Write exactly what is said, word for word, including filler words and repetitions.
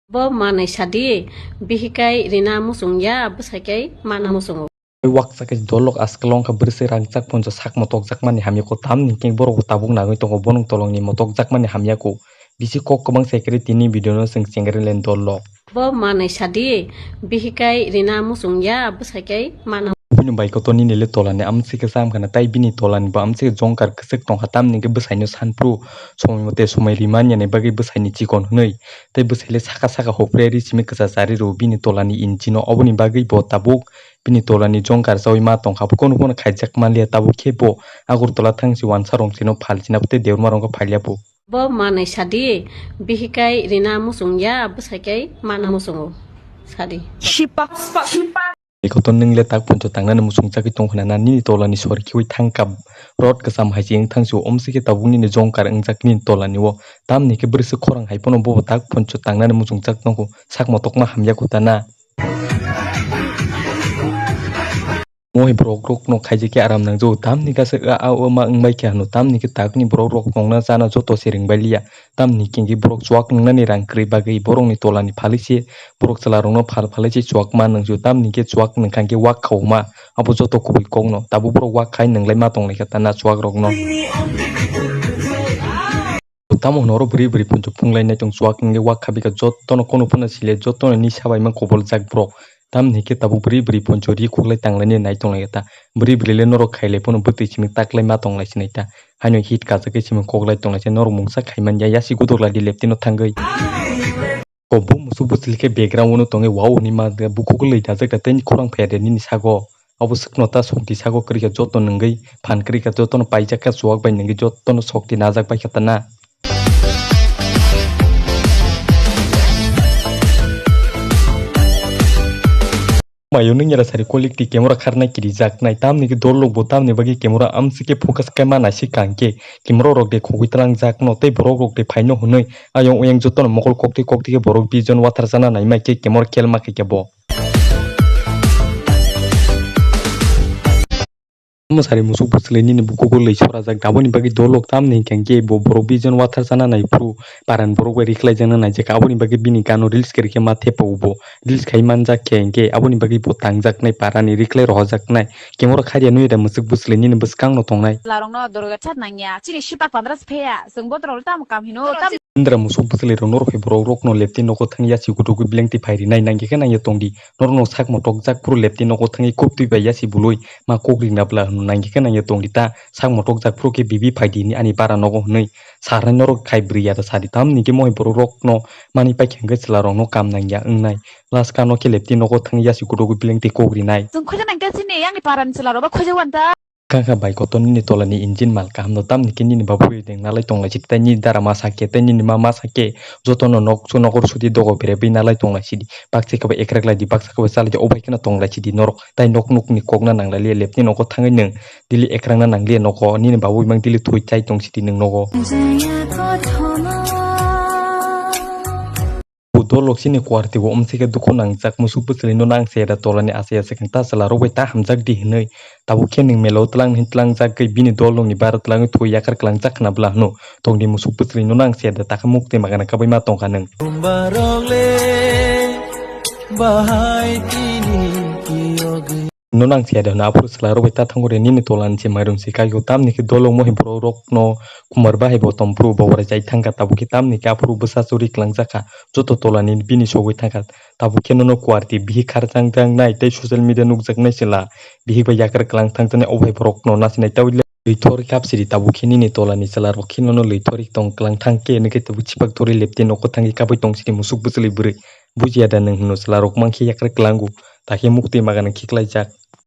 Bo manwi sadi, bihikai rina muchung ya, bwsaikai mana muchungo. Waksa khe dolok askal wngkha bwrwswk rangchak poncho sakma tokjakmani hamya kho tamni hwnkhe borok bo tabuk nagwi tongo bono tolongni motokjakmani hamya kho. Bisi kok kwbang secretary tini video no chwng chengre len dolok. Bo manwi sadi, bihikai rina muchung ya, bwsaikai mana. Bini bai kotor nini le tolani amsike sam khana tai bini tolani bo amsike jongkar kwchwk tongkha tamni hwnkhe bwsaino sanphru somoi mote somoi rimani bagwi bwsaini chikon hwnwi tei bwsaile saka saka hopre ri simi kwchachari rw bini tolani engine o oboni bagwi bo tabuk bini tolani jongkar chawi ma tongkha, bono bono khaijak manliya, tabuk khe bo Agartala thangsi wansa rong sino phalchina tei debma rong khe phalya bo. Bo manwi sadi, bihikai rina muchung ya, bwsaikai mana muchungo sadi. Sipak, sipak, sipak. Ekoto nwng le tak poncho tangnani muchungjagwi tongkha na, nini tolani sori khiwi thangkha, rot kwcham hai se wng thangsi o, omsike tabuk nini jongkar wngjak nini tolani o, tamni khe bwrwswk khorang hai phano bo tak poncho tangnani muchungjak tongkho, sakma tokma hamya kho ta na. Moi borok rok no khaijak khe aram nangjago, tamni kasa a, a, o ma wngbai khe hano, tamni khe takni borok rok tongna chana joto se ringbai liya, tamni hwnkhe borok chuak nwngnani rang kwrwi bagwi borokni tolani phalwi se borok chwla rokno phal phalwi se chuak ma nangjago, tamni khe chuak nungkha hwnkhe wak khauma abo joto kubui kokno tabuk borok wak khai nwnglai ma tonglaikha ta na chuak rokno. Tamo hwnwi oro bwrwi bwrwi poncho phunglai nai tong chuak hwnkhe wak khabi kha jotono kono phano sile jotono nisa bai ma koboljak borok. Tamni hwnkhe tabuk bwrwi bwrwi poncho ri khuklai tanglainai nai tonglaikha ta. Bwrwi bwrwi le norok khailai phano bwtwi simi taklai ma tonglai sinai ta. Haino hit kachagwi simi koklai tonglai se norok mungsa khai man ya yasi godok lai di leptino thangwi. O bo musuk bwswli khe background o tongwi wow hwnwi ma bukhuk lwi dajak da tei khorang phai ya de nini sago. Abo swkno ta sokti sago kwrwi kha joto nungwi phan kwrwi kha jotono paijak kha chuak bai nungwi jotono sokti najak bai kha ta na. Mayo nung era sari quality camera kharnai kiri jak nai tamni khe dolok bo tamni bagwi camera amsi khe focus khe ma naisi kang khe camera rok de khogwi tlang jak no tei borok rok de phaino hwnwi ayang oyang jotono mokol kokti kokti khe borok vision wathar sana nai mai khe camera khel ma khe khe bo. Mwsari musuk bwswlwi nini bukugo lwi sorajak, aboni bagwi dolok tamni hwnkhe bo borok vision wathar sana nai phuru paran borok bai rikhlai jakna naijak, aboni bagwi bini gano reels kwrwi khe ma thepa ubo, reels khai manjak khe hwnkhe aboni bagwi bo tangjaknai parani rikhlai rohojaknai, camera kharya nwi da musuk bwswlwi nini bwskangno tongnai. Larokno dorga chat nangya, chini sipak pandra se pheya, chwng botrok tamo kam hino, tam Indra musuk bwswlwi rok norok hai borok rokno leptwi nogo thang yasi gudugwi belengtwi phai rinai nangya khe nangya tongdi. Norokno sak motokjak phuru leptwi nogo thangwi kubtwi bai yasi bului ma kok ringna bwla hwnwi nangya khe nangya tongdi ta. Sak motokjak phuru khe bibi phaidi hwnwi ani bara nogo hwnwi sarnai norok khai bwrwi ya da sadi. Tamni khe mohai borok rokno manwi paikha hwnkhe chwla rokno kam nangya wngnai. Last kano khe leptwi nogo thangwi yasi gudugwi belengtwi kok rinai. Chwng khoja nangkhe chini ani parani chwla rok ba khoja wan ta. Kha kha bai kotor nini tolani engine mal kaham no tamni khe nini babu bai deng nalai tonglai sidi tei nini dara ma sakhe tei nini ma ma sakhe jotono nok su nokor sudi dogo berebwi nalai tonglai sidi baksa khe bo ekrak lai di baksa khe bo chalai di obai kheno tonglai sidi norok tei nok nukni kokna nanglai liya lepni nogo thangwi nwng dili ekrak na nangliya nogo nini babu bai mang dili thwi chai tong sidi nwng nogo. O dolok chini kuartigo omsike dukhu nangjak musuk bwswlwino nang se da tolani asai asai kang ta chwla rok bai ta hamjak di hinwi tabuk khe nwng melo twlang hin twlangjak gwi bini dolokni bara twlangwi thwi yakar kwlangjak khna bwla hwno tongdi musuk bwswlwino nang se da takha mukti magana kabui ma tongkha nwng. Borok le bahai tini kiyogwi. No nang siya de hwna aphuru chwla rok bai ta thango re nini tola ni se mairum se kai o tamni khe dolok mo hai borok rok no kumar bahai bo tom phuru bo bai chai thang kha tabuk khe tamni khe aphuru bwsa churi kwlang jak kha joto tola ni bini sogwi thang kha tabuk khe nono kuarti bihik khar chang chang nai tei social media nukjak nai chwla bihik bai yakar kwlang thang jaknai o hai borok no nasinai tei lwi thori kap siri tabuk khe nini tola ni chwla rok khe nono lwi thori tong kwlang thang khe nokhe tabuk chipak thori leptwi nogo thangwi kabui tong siri musuk bwchwlwi bwrwi bujiya da nwng hwno chwla rok mankhe yakar kwlango takhe muktwi magana khiklai jak.